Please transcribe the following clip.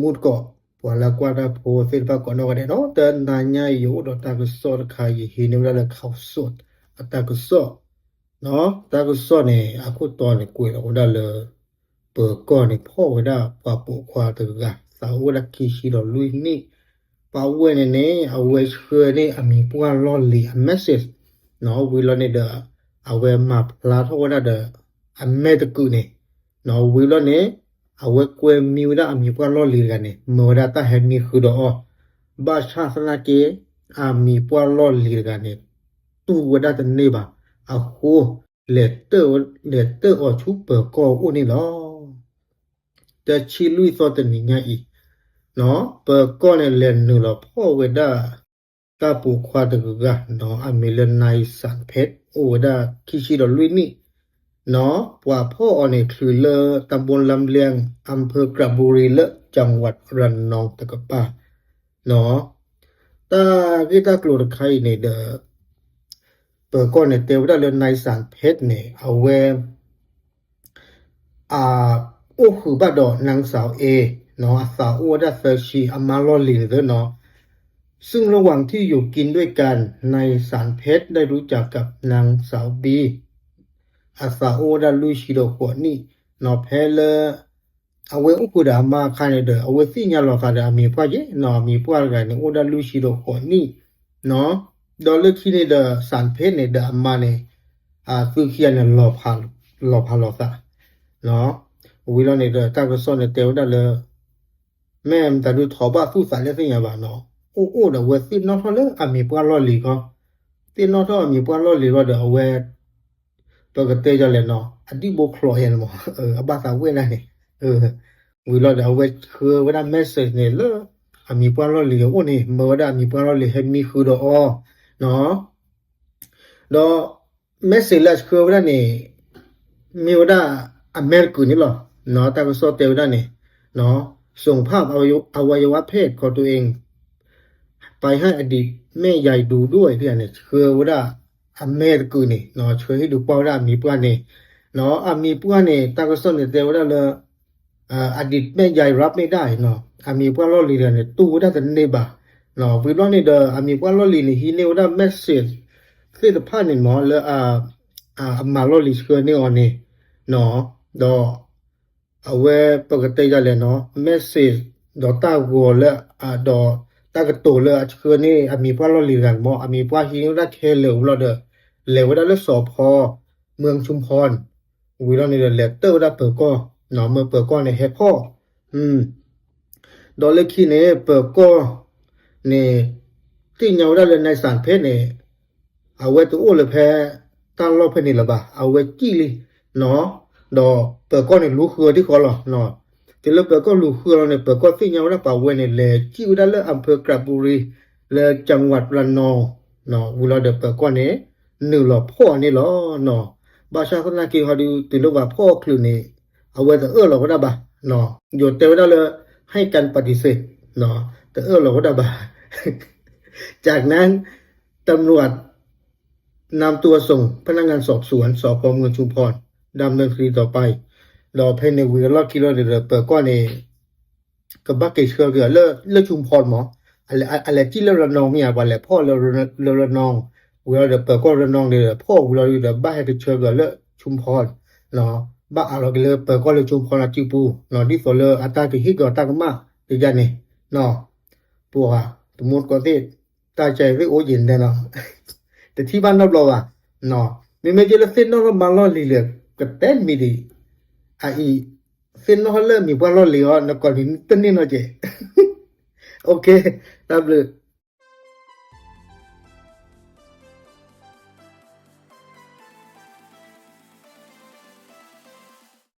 မူတကိး ပှၤလၢကွၢ်တၢ်ဖိသ့ၣ်တဖၣ်ကိးနီၢ်ဂၤဒဲးဒီး တနၤညါအံၤယအိၣ်ဒီးတၢ်ကစီၣ်တခါ ယဟံးန့ၢ်ဝဲဒၣ်လၢ Khaosod အတၢ်ကစီၣ်, တၢ်ကစီၣ်န့ၣ် အခိၣ်တီန့ၣ်ကွဲးလီၤဝဲဒၣ်လၢ ပၢၤကီၢ်န့ၣ်ဖီၣ်ဝဲဒၣ်ပှၤပိာ်ခွါတဂၤ သးအိၣ်ဝဲဒၣ်ခံဆံဒီးလွံၢ်နံၣ်, ပှၤဝဲန့ၣ်န့ၣ် အဝဲဆှၢန့ၢ်အမံၤပှၢ်လီၢ်လံၤအ message ဝံၤလီၤန့ၣ်ဒီး အဝဲမၤဖျါထီၣ်ဝဲဒၣ်ဒီး အမဲာ်တကုာ်န့ၣ် ဝံၤလီၤန့ၣ် အဝဲကွဲမံဝဲဒၣ်အမံၤပှၢ်လီၢ်လံၤတဂၤန့ၣ် မၢဝဲဒၣ်တၢ်ဟဲမံဃုာ်ဒီးအီၤ, ဘၣ်ဆၣ်သနာ်က့ အမံၤပှၢ်လီၢ်လံၤတဂၤန့ၣ် တူၢ်ဝဲဒၣ်တန့ၢ်ဘၣ်အဃိ လဲၤတၢၢ်အီၤဆူပၢၤကီၢ်အအိၣ်န့ၣ်လီၤ. တဆံလွံၢ်သီတနံၤညါအံၤ ပၢၤကီၢ်န့ၣ်လဲၤနုာ်လီၤဖီၣ်ဝဲဒၣ် တၢ်ပိာ်ခွါတဂၤနီၤ အမံၤလၢ နၢၢ်စၣ်ဖဲး အိၣ်ဝဲဒၣ်ခံဆံဒီးလွံၢ်နံၣ်နီၤ, ပှၤဖီၣ်အီၤန့ၣ်ချုးလၢ တၢ်ဘိလၢလၢၣ် အၣ်ဖၢၣ်ကရးဘူရံၤ လၢ ကၠၣ်ဝးရနီၤ တကပၤနီၤ, တၢ်ဂ့ၢ်တၢ်ကျိၤတခါအံၤန့ၣ်ဒီး ပၢၤကီၢ်န့ၣ်တဲဝဲဒၣ်လၢ နၢၢ်စၣ်ဖဲးန့ၣ် အဝဲ အအိၣ်ဃုာ်ဘၣ်ဒီး နၢ်စၢ်အ့ အသးအိၣ်ဝဲဒၣ်သၢဆံ အမါလီၢ်လံၤန့ၣ်သနီၤ, ซึ่งระหว่างที่อยู่กินด้วยกัน นายสารเพชรได้รู้จักกับนางสาวบี အသးအိၣ်ဝဲဒၣ်လွံၢ်ဆံဒီးဃိးနံၣ်နီၤ, ဖဲလၢ အဝဲအိၣ်ဃုာ်ဒီးအမါအခါန့ၣ်ဒီး အဝဲသ့ၣ်ညါလီၤသးဒီးအမံၤပှၢ်ယဲနီၤ, အမံၤပှၢ်တဂၤန့ၣ် အိၣ်ဒၣ်လွံၢ်ဆံဒီးဃိးနံၣ်နီၤ, ဒီးလၢခံန့ၣ်ဒီး စၣ်ဖ့န့ၣ်ဒီးအမါန့ၣ် အသုခံဂၤန့ၣ် လီၤဖးလီၤသး ဝံၤလီၤန့ၣ်ဒီး တၢ်ကစီၣ်န့ၣ်တဲဝဲဒၣ်လၢ မ့ၢ်မတၤဒုးထီၣ်ဘၣ်သူၣ်သးလၢသ့ၣ်ညါဘၣ်နီၤ, အိၣ်အိၣ်ဒီးအဝဲသ့ၣ်နီၣ်ထီၣ်လၢအမံၤပှၢ်လီၢ်လံၤဃီ, သ့ၣ်နီၣ်ထီၣ်အမံၤပှၢ်လီၢ်လံၤဃီဒီးအဝဲ ပကတဲယၤလဲၣ်နီၤ, အဒံၣ်ဘိချီးယဲန့ၣ်မး, အဘၣ်သးဝဲဒၣ်န့ၣ်, ဝံၤလီၤဒီး အဝဲဆှၢဝဲဒၣ် message န့ၣ်လၢ အမံၤပှၢ်လီၢ်လံၤအအိၣ်န့ၣ် မၢဝဲဒၣ်အမံၤပှၢ်လီၢ်လံၤဟဲမံဃုာ်ဒီးအီၤနီၤ, ဒီး message လၢအဆှၢဝဲဒၣ်န့ၣ် မ့ၢ်ဝဲဒၣ်အမဲာ်တကုာ်န့ၣ်လီၤ. တၢ်ကစီၣ်တဲဝဲဒၣ်န့ၣ် ส่งภาพอวัยวะเพศของตัวเอง ไปให้อดีตแม่ยายดูด้วย န့ၣ် ဆှၢဝဲဒၣ်အမဲာ်တကုာ်န့ၣ် ဆှၢဟ့ၣ်ဒုးကွၢ်ဝဲဒၣ်အမံၤပှၢ်န့ၣ်, အမံၤပှၢ်န့ၣ် တၢ်ကစီၣ်န့ၣ်တဲဝဲဒၣ်လၢ အဒံးမဲာ်ယၤ ရပ် မ့ၢ်ဒၣ်အံၤနီၤ, အမံၤပှၢ်လီၢ်လံၤတဂၤန့ၣ် တူၢ်ဝဲဒၣ်တန့ၢ်ဘၣ်နီၤ, ဝံၤဘျီန့ၣ်ဒီး အမံၤပှၢ်လီၢ်လံၤန့ၣ် ဟံးန့ၢ်ဝဲဒၣ် message သ့ၣ်တဖၣ်န့ၣ်မး လၢ အမၤလီၢ်လံၤဆှၢန့ၢ်အီၤန့ၣ်နီၤ, ဒီး အဝဲပကတဲယၤလဲၣ်နီၤ message ဒီးတၢ်ဂီၤလၢ ဒီးတၢ်ကတိၤလၢအဆှၢန့ၢ် အမံၤပှၢ်လီၢ်လံၤတဂၤန့ၣ်မး အမံၤပှၢ်ဟံးန့ၢ်ဝဲဒၣ်ခဲလၢာ်ဝံၤလီၤဒီး လဲၤဝဲဒၣ်လၢစီၤဖီ เมืองชุมพร ဝံၤလီၤန့ၣ်ဒီး လဲၤတၢၢ်ဝဲဒၣ်ပၢၤကီၢ်နီၤ, မၢပၢၤကီၢ်န့ၣ်ဟဲဖီၣ် ဒီးလၢခံန့ၣ် ပၢၤကီၢ်န့ၣ် သ့ၣ်ညါဝဲဒၣ်လၢ နၢ်စၣ်ဖ့န့ၣ် အဝဲတအိၣ်လၢၤဖဲ တၢ်လီၢ်ဖဲန့ၣ်လၢၤဘၣ်, အဝဲစံၣ်လံနီၤ, ဒီးပၢၤကီၢ်န့ၣ်လူၤဃုအီၤထံဃီလီၤ. တုၤလၢပၢၤကီၢ်လူၤဃုအီၤလီၤန့ၣ် ပၢၤကီၢ်သ့ၣ်ညါဝဲဒၣ်ပှၤဝဲန့ၣ် လဲၤစံၣ်ဝဲဒၣ်လၢ อำเภอกระบุรี လၢ จังหวัดระนอง ဝံၤလီၤဒီးပၢၤကီၢ်န့ၣ် နုာ်လီၤဖီၣ်အီၤန့ၣ်လီၤနီၤ. ဘၣ်ဆၣ်သနာ်က့ဟီဒုး တုၤလၢပှၤဖီၣ်အီၤချုးန့ၣ် အဝဲတအၢၣ်လီၤဝဲဒၣ်ဘၣ်နီၤ, ယိၤတဲဝဲဒၣ်လၢ ให้การปฏิเสธ တအၢၣ်လီၤဝဲဒၣ်ဘၣ်. จากนั้น ตำรวจ นำตัวส่งพนักงานสอบสวน สพ เมืองชุมพร ดำเนินคดีต่อไป ဒီးဖဲန့ၣ်ဝံၤအလီၢ်ခံလီၤဒီး ပၢၤကီၢ်န့ၣ် ကဘၣ်က့ၤဆှၢက့ၤအီၤလၢ ชุมพร မး, အလဲၤစံၣ်လၢ ระนอง မ့ၢ်ဧါ, ပှၤလဲၤဖီၣ်လၢ ระนอง ဝံၤလီၤဒီး ပၢၤကီၢ် ระนอง န့ၣ်ဒီး ဖီၣ်ဝံၤလီၤဒီး ဘၣ်ဟဲက့ၤဆှၢက့ၤအီၤလၢ ชุมพร ဘၣ်အးလီၤက့ၤလၢပၢၤကီၢ်လၢ ชุมพร အစုပူၤနီၤ, ဒ်သိးလၢအတၢ်ကဟ့ၣ်က့ၤအီၤတၢ်ကမၣ်တယါန့ၣ်နီၤ, ပှၤတမူတကိးသ့ၣ် တၢ်ကဲသ့ၣ်အိၣ်ယံၤဒဲးနီၤ, တထံၣ်ဘၣ်နီတဘျီဘၣ်နီၤ, မ့မ့ၢ်က့လၢသ့ၣ်နီၣ်ထီၣ်မါလီၢ်လံၤလၢ ကတဲမံၤဒံး, အအံၤ သ့ၣ်နီၣ်ထီၣ်လၢမံၤပှၢ်လီၢ်လံၤအီၤ နကိးနံၤတန့ၢ်နီတကဲး, တၢ်ဘျုး